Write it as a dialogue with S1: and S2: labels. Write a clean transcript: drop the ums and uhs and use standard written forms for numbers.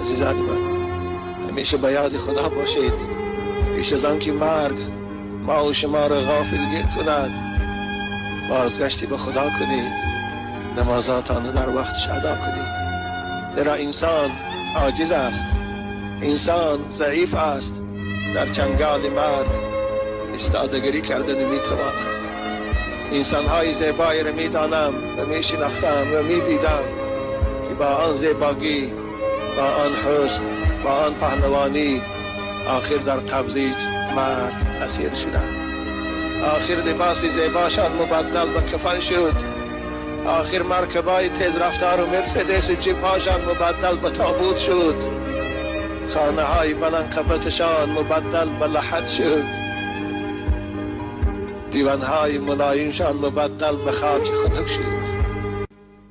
S1: Азизони ман, ҳамеша ба ёди Худо бошед. Пеш аз он ки марг мо ва шуморо ғофилгир кунад, бозгаште ба Худо кунед, намозатонро дар вақташ адо кунед. Зеро инсон оҷиз аст, инсон заиф аст, дар чанголи марг истодагирӣ карда наметавонад. Инсонҳои зебоеро медонам ва мешинохтам ва медидам, ки бо он зебоӣ, бо он ҳусн, бо он паҳлавонӣ охир дар қабзаи марг асир шуданд. Охир либоси зебошон мубаддал ба кафан шуд. Охир маркабҳои тезрафтор ва Мерседес ва ҷипҳошон мубаддал ба тобут шуд. Хонаҳои баландқабаташон мубаддал ба лаҳд шуд. Диванҳои мулоимшон мубаддал ба хоки хунук шуд.